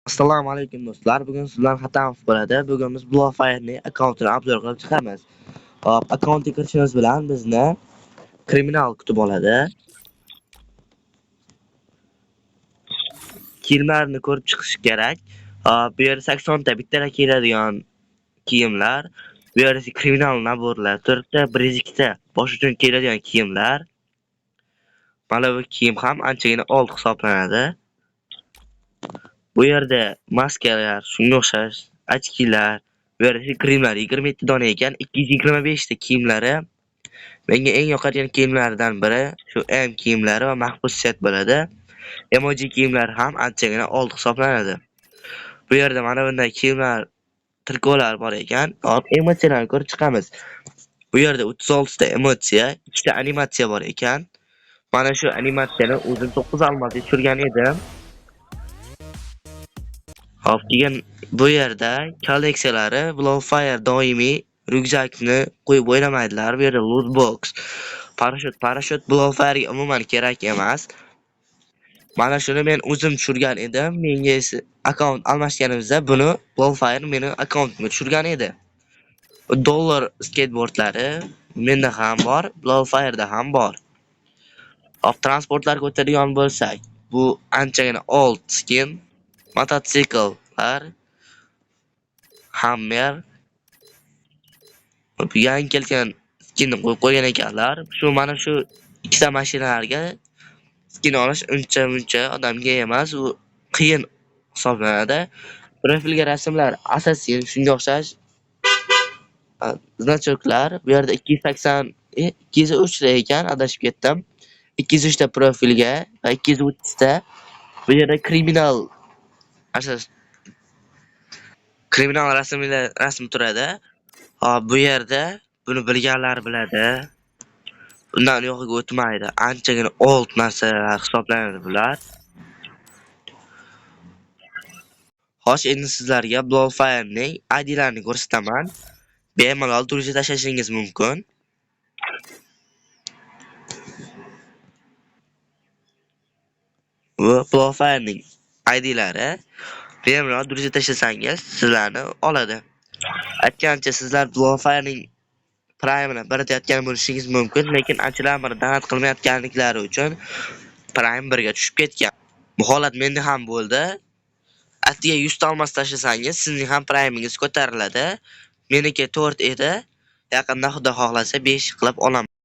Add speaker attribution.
Speaker 1: Assalomu alaykum do'stlar. Bugun siz bilan Hatamov bo'ladi. Bugun biz Blowfire'ning akkauntini obzor qilib chiqamiz. Hop, akkauntga kirishimiz bilan bizni kriminal kutib oladi. Kiyimlarni ko'rib chiqish kerak. Hop, bu yerda 80 ta bittalar kiyiladigan kiyimlar. Bu yerda kriminal naborlar turibdi, 102 ta bosh uchun kiyiladigan kiyimlar. Mana bu kiyim ham anchagina old hisoblanadi. Bu yerda maskalar, shunga o'xshash ochkilar, bu yerda kremlar 27 dona ekan, 225 ta kiyimlari. Menga eng yoqadigan kiyimlardan biri shu M kiyimlari va maxsus set bo'ladi. Emoji kiyimlari ham anchagina old hisoblanadi. Bu yerda mana bunday kiyimlar, trikolar bor ekan. Hop, emotsiyalarni ko'rib chiqamiz. Bu yerda 36 ta emotsiya, 2 ta animatsiya bor ekan. Mana shu animatsiyani o'zim 9 almazga tushirgan edim. Hop, keyin bu yerda kolleksiyalari Blowfire doimiy ryukzakni qo'yib o'ynamaydilar. Bu yerda loot box, parashyut Blowfire'ga umuman kerak emas. Mana shuni men o'zim tushirgan edim. Menga esa akkaunt almashganimizda buni Blowfire meni akkauntimga tushirgan edi. Dollar skateboardlari menda ham bor, Blowfire'da ham bor. Hop, transportlarga o'tadigan bo'lsak, bu anchagina old skin, mototsikllar, Hammer, yangi kelgan skinni qo'yib qo'ygan ekanlar. Shu mana shu ikkita mashinalarga skin olish uncha-muncha odamga emas, u qiyin hisoblanadi. Profilga rasmlar Assassin, shunga o'xshash значокlar. Bu yerda 280, 203 ta ekan, adashib ketdim. 203 ta profilga va 230 ta bu yerda kriminal asos kriminal rasmlar rasm turadi. Hop, bu yerda buni bilganlar biladi. Bundan uyog'iga o'tmaydi. Anchagina old narsalar hisoblanadi bular. Xo'sh, endi sizlarga Blowfire'ning IDlarini ko'rsataman. Bemalol turishga tashlashingiz mumkin. Bu Blowfire'ning IDlari. Bemalol turishga tashlasangiz sizlarni oladi. Aytgancha, sizlar Blowfire'ning Prime'ini bir aytgan bo'lishingiz mumkin, lekin anchalar bir donat qilmayotganliklari uchun Prime 1ga tushib ketgan. Bu holat menda ham bo'ldi. Attiga 100 ta olmos tashlasangiz, sizning ham Prime'ingiz ko'tariladi. Meniki 4 edi. Yaqinda Xudo xohlasa 5 qilib olaman.